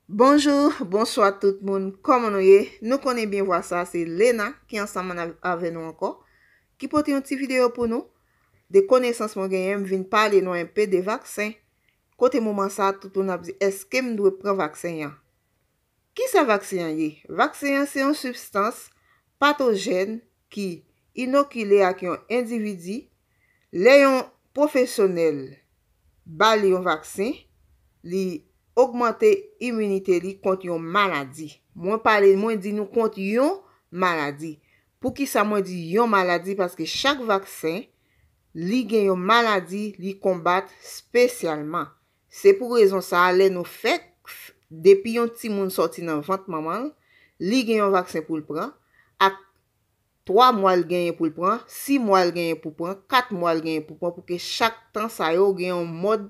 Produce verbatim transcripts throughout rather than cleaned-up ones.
Bonjou, bonswa tout moun, kòman nou ye? Nou konnen byen vwa sa, se Lena ki ansanm avè nou ankò, ki pote yon ti videyo pou nou. De konesans mwen genyen, m vin pale nou enpe de vaksen. Kote moman sa, tout moun ap di, èske m dwe pran vaksen an? Kisa vaksen an ye? Vaksen an se yon sibstans patojèn ki inokile ak yon endividi. Lè yon pwofesyonèl ba li yon vaksen, li ogmante iminite li kont yon maladi. Mwen pale, mwen di nou kont yon maladi. Poukisa mwen di yon maladi? Paske chak vaksen, li gen yon maladi li konbat espesyalman. Se pou rezon sa a, lè nou fèt, depi yon timoun sòti nan vant manman l, li gen yon vaksen pou l pran, ak twa mwa l genyen pou l pran, sis mwa l genyen pou pran, kat mwa l genyen pou pran, pou ke chak tan sa yo gen yon mòd,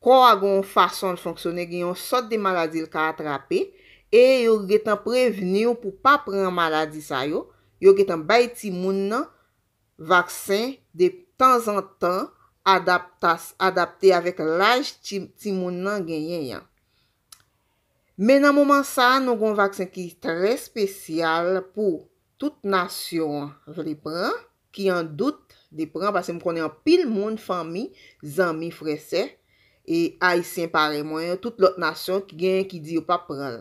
kò a gen yon fason l fonksyone, gen yon sòt de maladi l ka atrape, e yo gentan prevni w pou pa pran maladi sa yo, yo gentan bay timoun nan vaksen de tanzantan, adaptas-, adapte avèk laj ti, timoun nan genyen an. Men nan moman sa a, nou gen yon vaksen ki trè espesyal pou tout nasyon an vle pran, ki an dout de pran, paske m konnen anpil moun, fanmi, zanmi, frè, sè, e Ayisyen parèy mwen yo, tout lòt nasyon ki genyen ki di yo p ap pran l.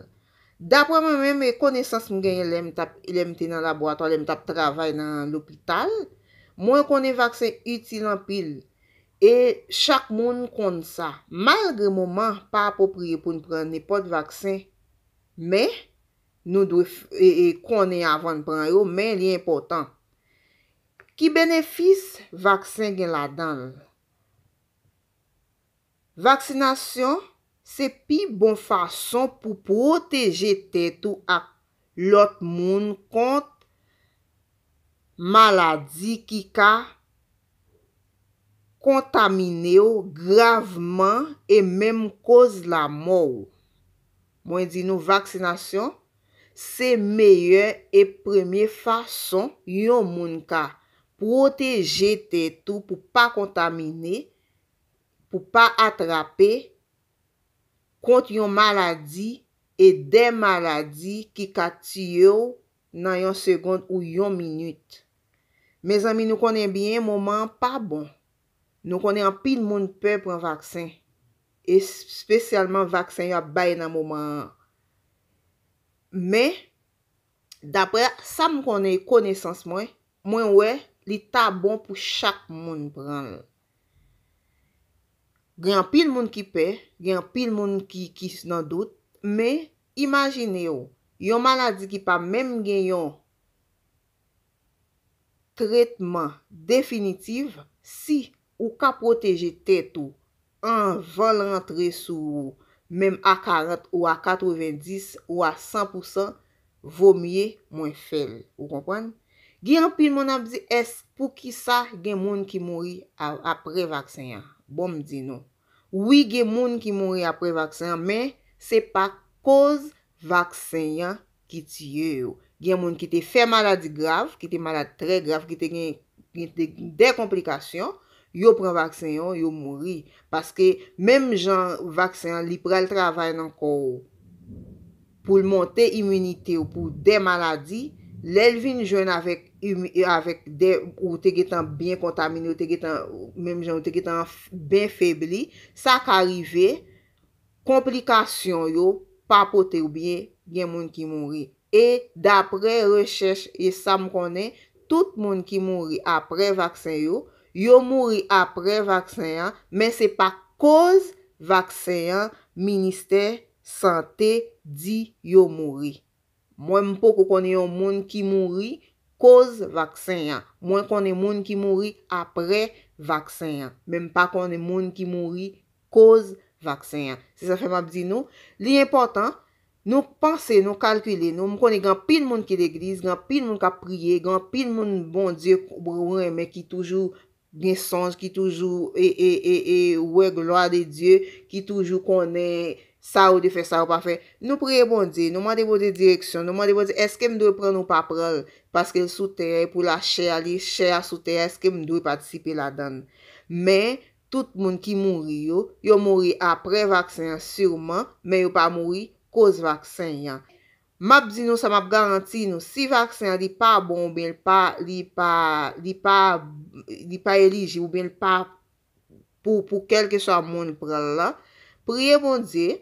Daprè mwen menm, e konesans m genyen lè m t ap, lè m te nan labòratwa, lè m t ap travay nan lopital, mwen konnen vaksen itil anpil. E chak moun konn sa. Malgre moman pa apwopriye pou n pran nenpòt vaksen, men nou dwe f-, e, e, konnen avan n pran yo, men li enpòtan. Ki benefis vaksen gen ladan l? Vaksinasyon se pi bon fason pou pwoteje tèt ou ak lòt moun kont maladi ki ka kontamine w gravman e menm koz lamò w. Mwen di nou, vaksinasyon se meyè e premye fason yon moun ka pwoteje tèt ou pou pa kontamine, pou pa atrape kont yon maladi e de maladi ki ka tiye w nan yon segonn ou yon minit. Mezanmi, nou konnen byen moman an pa bon. Nou konnen anpil moun pè pran vaksen, espesyalman vaksen y ap bay nan moman an. Men, daprè sa m konnen e konesans mwen, mwen wè li ta bon pou chak moun pran l. Gen anpil moun ki pè, gen anpil moun ki, ki nan dout, men imajine w, yon maladi ki pa menm gen yon tretman definitif, si ou ka pwoteje tèt ou anvan l rantre sou ou, menm a karant ou a katrevenndis ou a san pousan, vomye mwen fè l. Ou konprann? Gen anpil moun ap di, èske poukisa gen moun ki mouri a-, apre vaksen an? Bon, m di nou. Wi, gen moun ki mouri apre vaksen an, men se pa koz vaksen an ki tiye yo. Gen moun ki te fè maladi grav, ki te malad trè grav, ki te gen, gen de, de konplikasyon, yo pran vaksen yo, yo mouri. Paske menm jan vaksen an, li pral travay nan kò w pou l monte iminite w pou de maladi, lè l vin jwenn avèk imi-, avèk de, ou te gentan byen kontamine, ou te gentan, menm jan ou te gentan f-, byen febli, sa ka rive, konplikasyon yo pa pote w byen, gen moun ki mouri. E daprè rechèch e sa m konnen, tout moun ki mouri apre vaksen yo, yo mouri apre vaksen an, men se pa koz vaksen an, ministè sante di yo mouri. Mwen, m poko konnen yon moun ki mouri koz vaksen an. Mwen konnen moun ki mouri apre vaksen an. Men m pa konnen moun ki mouri koz vaksen an. Se sa fè m ap di nou, li enpòtan, nou panse, nou kalkile, nou, m konnen gen anpil moun ki legliz, gen anpil moun k ap priye, gen anpil moun Bondye renmen ki toujou gen sonj, ki toujou e, e, e, e wè glwa de Dye, ki toujou konnen sa yo dwe fè, sa yo pa fè. Nou priye Bondye, nou mande Bondye direksyon, nou mande Bondye, èske m dwe pran l ou pa pran l? Paske l sou tè a, e pou lachè a, li chè a sou tè a, èske m dwe patisipe ladan l? Men, tout moun ki mouri yo, yo mouri apre vaksen an siman, men yo pa mouri koz vaksen an. M ap di nou sa, m ap garanti nou, si vaksen an li pa bon oubyen li pa, li pa, li pa, li pa elijib oubyen li pa pou, pou kèlkeswa moun pran l lan, priye Bondye.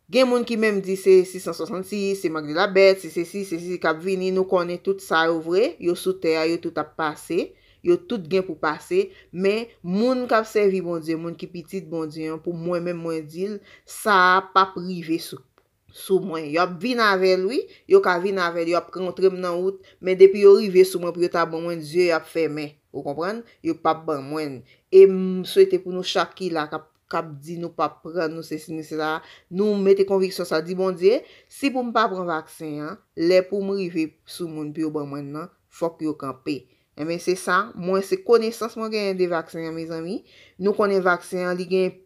Gen moun ki menm di se sis san swasannsis, se mank de la bèt, se sesi, se sesi k ap vini, nou konnen tout sa yo vre, yo sou tè a, yo tout ap pase, yo tout gen pou pase, men moun k ap sèvi Bondye, moun ki pitit Bondye an, pou mwen menm mwen di l, sa a p ap rive sou, sou mwen. Y ap vin avè l wi, yo ka vin avè l, y ap rantre m nan wout, men depi yo rive sou mwen pou yo ta ban mwen, zye y ap fèmen, ou konprann? Yo p ap ban mwen. E m swete pou nou chak ki la k ap k ap di nou p ap pran, nou sesi, nou sela, nou mete konviksyon sa, di Bondye, si pou m pa pran vaksen an, lè pou m rive sou moun pou yo ban mwen l nan, fòk yo kanpe. Enben, se sa, mwen se konesans mwen genyen de vaksen an, mezanmi. Nou konnen vaksen an, li gen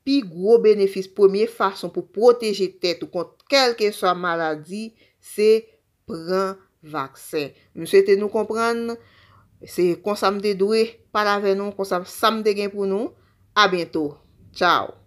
pi gwo benefis, premye fason pou pwoteje tèt ou kont kèlkeswa maladi, se pran vaksen. M swete nou konprann, se konsa m te dwe pale avè nou, konsa sa m te gen pou nou. A byento. Tchao.